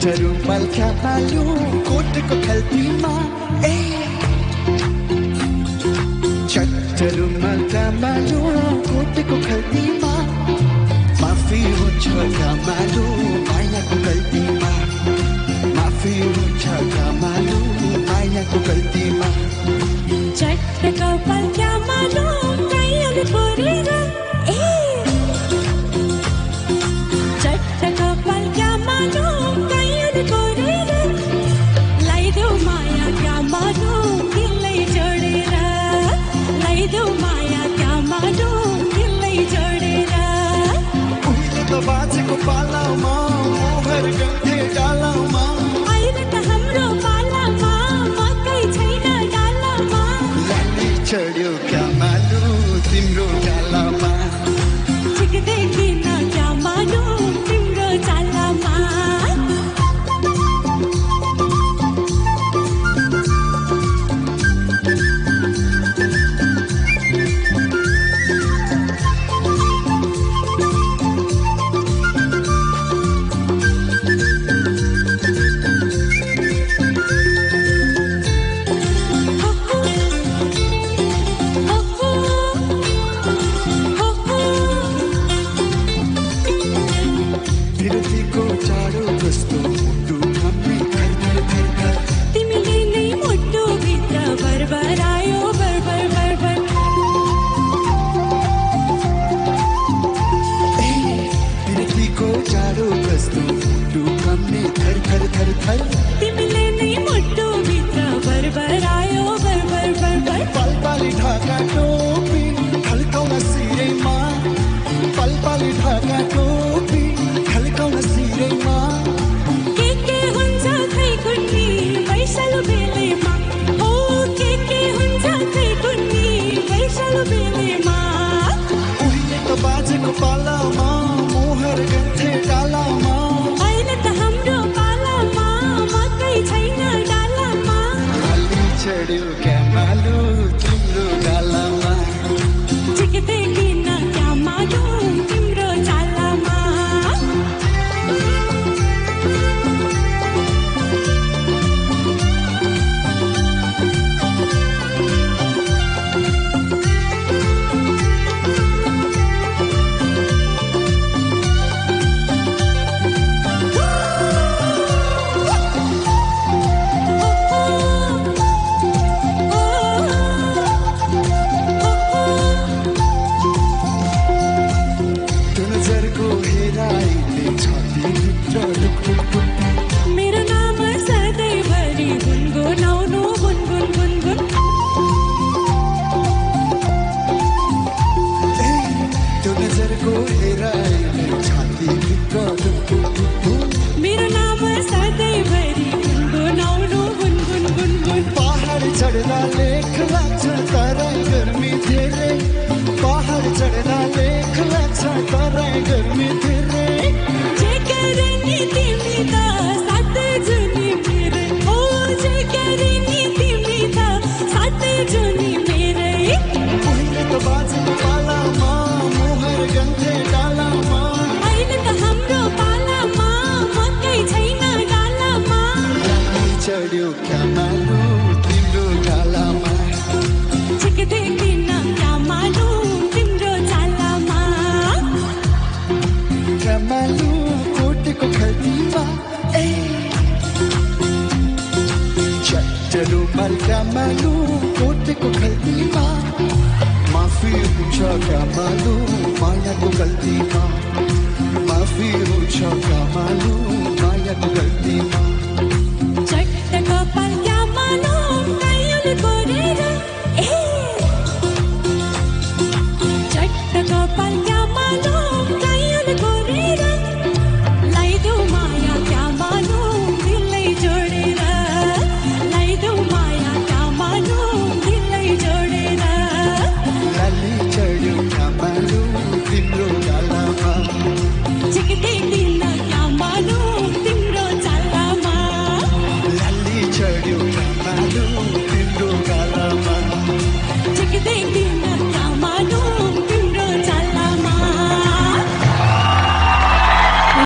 रुमाल क्या मालूम कोटको खल्तीमा चट्ट रुमाल क्या मालूम कोटको खल्तीमा माफी हुन्छ क्या मालूम मायाको गल्तीमा माफी हुन्छ क्या मालूम मायाको गल्तीमा चट्ट कपाल क्या मालूम कैले परेर चट्ट कपाल क्या मालूम कैले परेर लाइदेऊ माया क्या मालूम दिलै जोडेर लाइदेऊ माया क्या मालूम दिलै जोडेर उहिले त बाजेको पालामा मोहर गन्थे डालामा अहिले त हाम्रो पालामा मकै छैन डालामा लाली चढ्यो क्या मालूम तिम्रो डालामा चिक्दैकिन क्या मालूम तिम्रो चालामा बिरतीको चाँडो कस्तो मुटु थाम्ने थर थर थर थर तिमीले नै मुटु भित्र भरभरायो भरभर भरभर बिरतीको चाँडो कस्तो मुटु थाम्ने थर थर थर थर तिमीले नै मुटु भित्र भरभरायो भरभर भरभर पलपाली ढाका टोपी खल्काउन सिरैमा पलपाली ढाका टोपी खल्काउन सिरैमा के हुन्छ खै कुन्नी वैशालु बेलैमा ओ के हुन्छ खै कुन्नी वैशालु बेलैमा उहिले त बाजेको पालामा मोहर गन्थे डालामा अहिले त हाम्रो पालामा मकै छैन डालामा लाली चढ्यो क्या मालूम तिम्रो डालामा चिक्दैकिन क्या मालूम तिम्रो चालामा त्यो नजरको हेराइले छातीभित्र ढुकढुक मेरो नाम सधैँभरि गुनगुनाउनु गुनगुन गुनगुन त्यो नजरको हेराइले छातीभित्र ढुकढुक मेरो नाम सधैँभरि गुनगुनाउनु गुनगुन गुनगुन पहाड चढ्दा लेख लाग्छ तराई गर्मी धेरै पहाड चढ्दा लेख लाग्छ तराई गर्मी धेरै जे गरे नि तिमी त साथै जुनी मेरै ओ जे गरे नि तिमी त साथै जुनी मेरै उहिले त बाजेको पालामा मोहर गन्थे डालामा अहिले त हाम्रो पालामा मकै छैन डालामा लाली चढ्यो क्या मालूम तिम्रो डालामा चिक्दैकिन क्या मालूम तिम्रो चालामा क्या मालूम कोटको खल्तीमा चट्ट रुमाल क्या मालूम कोटको खल्तीमा माफी हुन्छ क्या मालूम मायाको गल्तीमा माफी हुन्छ क्या मालूम मायाको गल्तीमा